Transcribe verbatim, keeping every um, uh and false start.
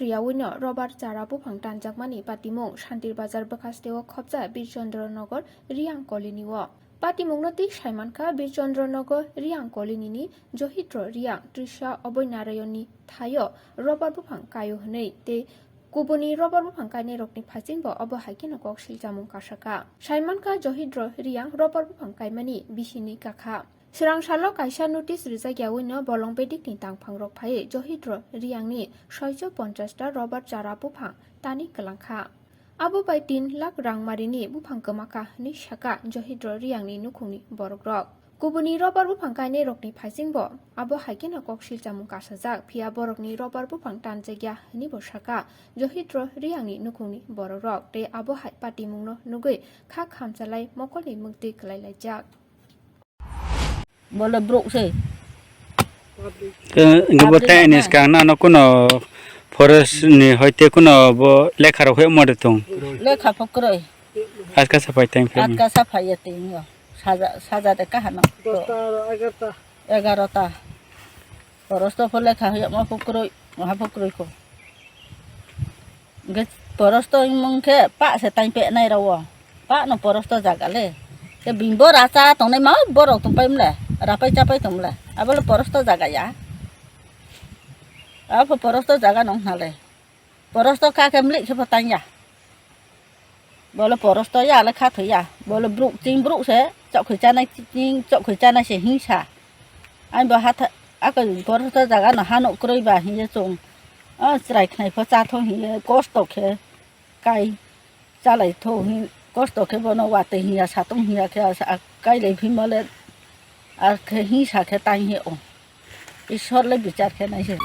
Riyawino rubber chara buphang tanjakmani patimung Shantir Bazar bwkhasteo khopjak Birchandra Nagar Riyang Colony o. Patimungno twi saimankha Birchandra Nagar Riyang Colony ni Johidro Riyang Trisha Oboi Narayonni thaio rubber buphang kaio hwnwi tei kubuni rubber buphang kainairokni phaisingbo obo hai kheno kok silchamung kasakha. Saimankha Johidro Riyang rubber buphang kaimani bisini kakha. Swrang salo kaisa notice rijak yawino bolong bedikni tangphangrok phaiwi Johidro Riyangni soicho ponchash ta rubber chara buphang tani kwlangkha. Abo bai tin lakh rang marini buphang kwmakha hwnwi sakha Johidro Riyangni nukhungni borokrok. Kubuni rubber buphang kainairokni phaisingbo abo hai kheno kok silchamung kasajak, phiya borokni rubber buphang tanjakya hwnwibo sakha Johidro Riyangni nukhungni borokrok, tei abo hai patimungno nugwi kha khamchalai mokolni mwktwi kwlai laijak. Bole bruk se. Ke, ke bo Public tei ni na. Skang na no kuno forest ni hoite kuno bo lekha rok hoi mo de tong. Lekha pho kwrwi. Aska sa pai tang phe. Atka sa phai ya tei yo. Saja, saja de kaha no. Dosta, egarta. Egarota. Porosto pho lekha hoi mo pho kwrwi, mo ha pho kwrwi ko. Hingke porosto wngmung khe pak se tang penai rw o. Pak no porosto jaga le. Ke bini bo racha tongnai ma borok tongpai mle. Rapai chapai tong mle. Abo le porosto jaga ya. Abo porosto jaga nong hna le. Porosto ka khe mlik khe pho tang ya. Bole porosto ya le kha thoi ya. Bole bruk ching bruk se chok khui chanai ching chok khui chanai se hingsa. Ani bo hatha ako porosto jaga no hano kwrwi ba hiye chung. O chwrai khnai pho cha thong hiye kosto khe kai chalai tho hi kosto khe bono watwi hiya satung hiya khe asa kai lai phi mole ar khe hingsa khe tang hi o. Isor le bichar khe nai se.